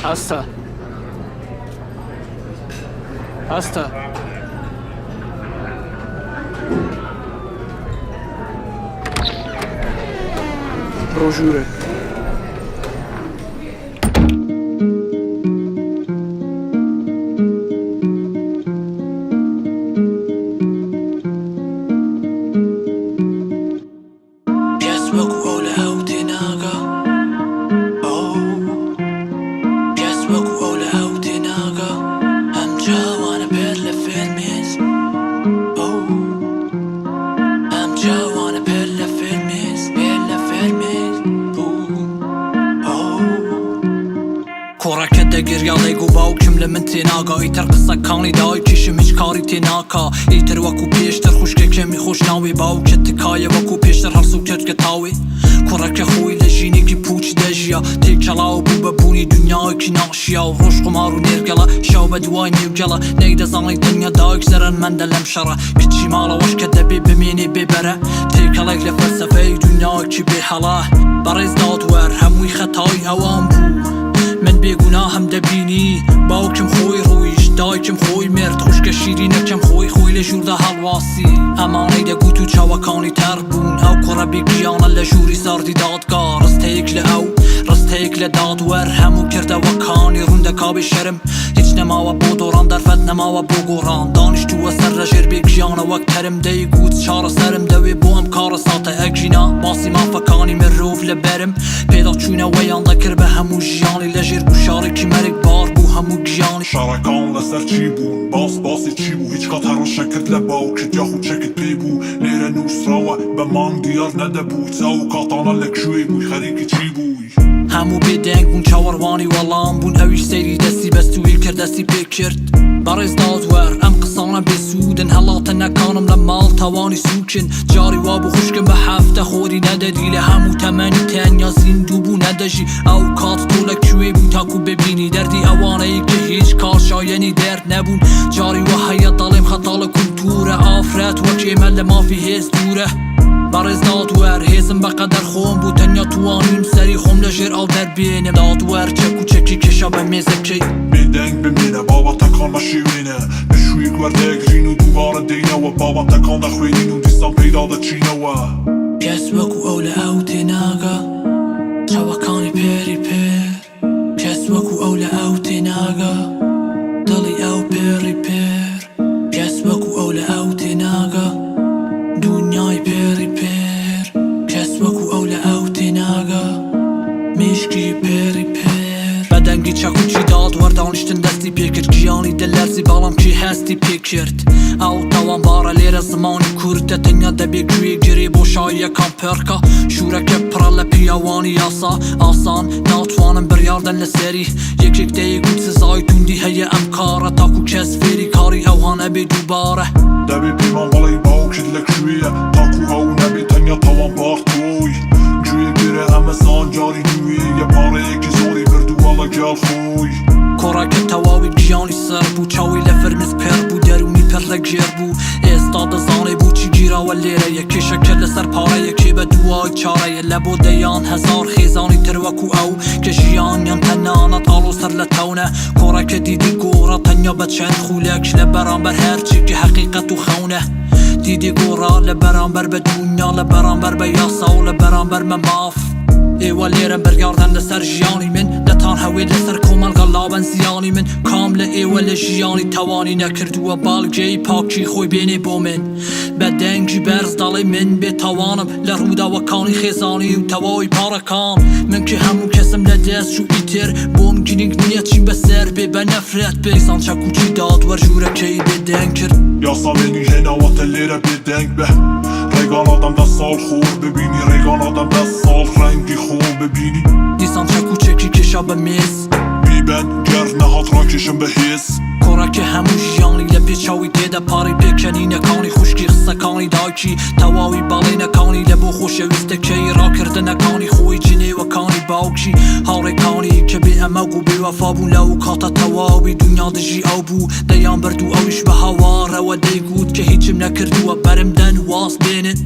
هەستە هەستە. بڕۆ ژوورێ. کەس وەکو ئەو لە ئەو تێناگا ئۆ کەس وەکو ئەو لە ئەو تێناگا ئەم چاوانە پێر لە فێرمێز ئۆ ئەم چاوانە پێر لە فێرمێز پێر لە فێرمێز بوو ئۆ. کوڕەکە دەگریا دەیگو باوکم لە من تێناگا ئیتر قسەکانی دایکیشم هیچ کاری تێناکا ئیتر وەکو پێشتر خوشکەکەمی خۆش ناوێ باوکە تکایە وەکو پێشتر هەڵسوکەوت کە تاوێ کوڕەکە خۆی لە ژینێکی پوچ دەژیا تێکەڵاو بوو بە بوونی دونیایەکی ناشیاو ڕۆژ قومار و نێرگەڵە شەو بە دوای نێوگەڵە نەیدەزانی تەنیا دایک زەرەرمەندە لەم شەڕە کچی ماڵەوەش کە دەبێ بمێنێ بێ بەرە تێکەڵێک لە فەلسەفەی دونیایەکی بێ هەڵە بەڕێز دادوەر هەمووی خەتای ئەوان بوو من بێ گوناهم دەبینی باوکم خۆی ڕۆیشت دایکم خۆی مرد خوشکە شیرینەکەم خۆی خۆی لە ژووردا هەڵواسی ئەمانەی دەگوت و چاوەکانی تەڕ بوون ئەو کوڕە بێ گیانە لە ژووری ساردی دادگا ڕستەیەک لە ئەو ڕستەیەک لە دادوەر هەموو کردەوەکانی ڕوون دەکا بێ شەرم هیچ نەماوە بۆ دۆڕان دەرفەت نەماوە بۆ گۆڕان دانیشتووە سەر لە ژێر بێ گیانە وەک تەرم دەیگوت چارەسەرم دەوێ بۆ ئەم کارەساتە ئەگینا باسی مافەکانی مرۆڤ لە بەرم پێداچوونەوەیان دەکرد بە هەموو ژیانی لە ژێر گوشارێکی مەرگبار بوو هەموو گیانی. شەڕەکان لەسەر چی بوون؟ باس باسی چی بوو؟ هیچ کات هەڕەشە کرد لە باوکت یاخود چەکت پێ بوو؟ لێرە نووسراوە بە مانگ دیار نەدەبوو چ ئەو کاتانە لە کوێ بووی خەریکی چی بووی؟ هەموو بێدەنگ بوون چاوەڕوانی وەڵام بوون ئەویش سەیری دەستی بەستووی کرد دەستی پێ کرد بەڕێز دادوەر ئەم قسانە بێ سوودن هەڵاتنەکانم لە ماڵ تاوانی سووکن جاری وابوو خوشکم بە هەفتە خۆری نەدەدی لە هەموو تەمەنی تەنیا زیندوو بوو نەدەژی ئەو کات تۆ لە کوێ بووی تاکو ببینی دەردی ئەوانەی کە هیچ کار شایەنی دەرد نەبوون جاری وا هەیە دەڵێم خەتا لە کولتوورە ئافرەت وەک ئێمە لە مافی هێز دوورە بەڕێز دادوەر هێزم بەقەدەر خۆم بوو تەنیا توانیم سەری خۆم لە ژێر ئاو دەربێنم دادوەر چەک و چەکی کێشا بە مێزەکەی. بێدەنگ بمێنە بابەتەکان مەشێوێنە پشوویەک وەردەگرین و دووبارە دێینەوە بابەتەکان دەخوێنین و دیسان پێیدا دەچینەوە. کەس وەکو ئەو لە ئەو تێناگا چاوەکانی پێری پێر کەس وەکو ئەو لە ئەو تێناگا دڵی ئەو پێڕی پێر کەس وەکو ئەو لە ئەو تێناگا دونیای پێڕی پێر کەس وەکو ئەو لە ئەو تێناگا مێشکی پێڕی پێر. بە دەنگی چەکوچی دادوەر دانیشتن دەستی پێکرد گیانی دەلەرزی بەڵام کێ هەستی پێکرد ئەو تاوانبارە لێرە زمانی کوردە تەنیا دەبێ گوێ گرێ بۆ شاییەکان پڕکا ژوورەکە پڕە لە پیاوانی یاسا ئاسان ناتوانن بڕیاردەن لەسەری یەکێک دەیگوت سزای توندی هەیە ئەم کارە تاکو کەس فێری کاری ئەوها نەبێ دووبارە. دەبێ پێمان بڵێی باوکت لە کوێیە تاکو ئەو نەبێ تەنیا تاوانبار تۆی گوێ گرە ئەمە زانیاری نوێیە پارەیەکی زۆری بردووە لەگەڵ خۆی. کوڕەکە تەواوی گیانی سڕ بوو چاوی لە فرمێسک پڕ بوو دەروونی پڕ لە گێر بوو ئێستا دەزانێ بۆچی گیراوە لێرەیە کێشەکە لەسەر پارەیە کێ بە دوای چارەیە لە بۆ دەیان هەزار خێزانی تر وەکو ئەو کە ژیانیان تەنانەت ئاڵۆزتر لە تەونە کوڕەکە دیدی گۆڕا تەنیا بە چەند خولەک لە بەرامبەر هەرچێکی حەقیقەت و خەونە دیدی گۆڕا لە بەرامبەر بە دونیا لە بەرامبەر بە یاسا و لە بەرامبەر مە ماف ئێوە لێرە بڕیاردەن لەسەر ژیانی من دەتانهەوێت لەسەر کۆمەڵگا لاوەن زیانی من کام لە ئێوە لە ژیانی تاوانی نەکردووە بەڵگەی پاکی خۆی بێنێ بۆ من بە دەنگی بەرز دەڵێ من بێ تاوانم لە ڕووداوەکانی خێزانی و تەواوی پارەکان من کە هەموو کەسم لە دەست چوو ئیتر بۆم گرنگ نییە چیم بەسەر بێ بە نەفرەت بێ دیسان چەکوچی دادوەر ژوورەکەی بێدەنگ کرد. یاسا منی هێناوەتە لێرە بێدەنگ بە ڕێگا نادەم 10 ساڵ خۆر ببینی ڕێگا نادەم 10 ساڵ ڕەنگی خۆم ببینی. دیسان چەکوچێکی کێشا بە مێز. بیبەن گەر نەهات ڕاکێشم بە هێز. کوڕەکە هەموو ژیانی لە پێچاوی تێدەپەڕی پێکەنینەکانی خوشکی قسەکانی دایکی تەواوی بەڵێنەکانی لە بۆ خۆشەویستەکەی ڕاکردنەکانی خۆی جنێوەکانی باوکی هاوڕێکانی کە بێ ئەمەگ و بێوەفا بوون لەو کاتە تەواوی دونیا دژی ئەو بوو دەیان برد و ئەویش بە هاوارەوە دەیگوت کە هیچم نەکردووە بەرم دەن واز بێنن.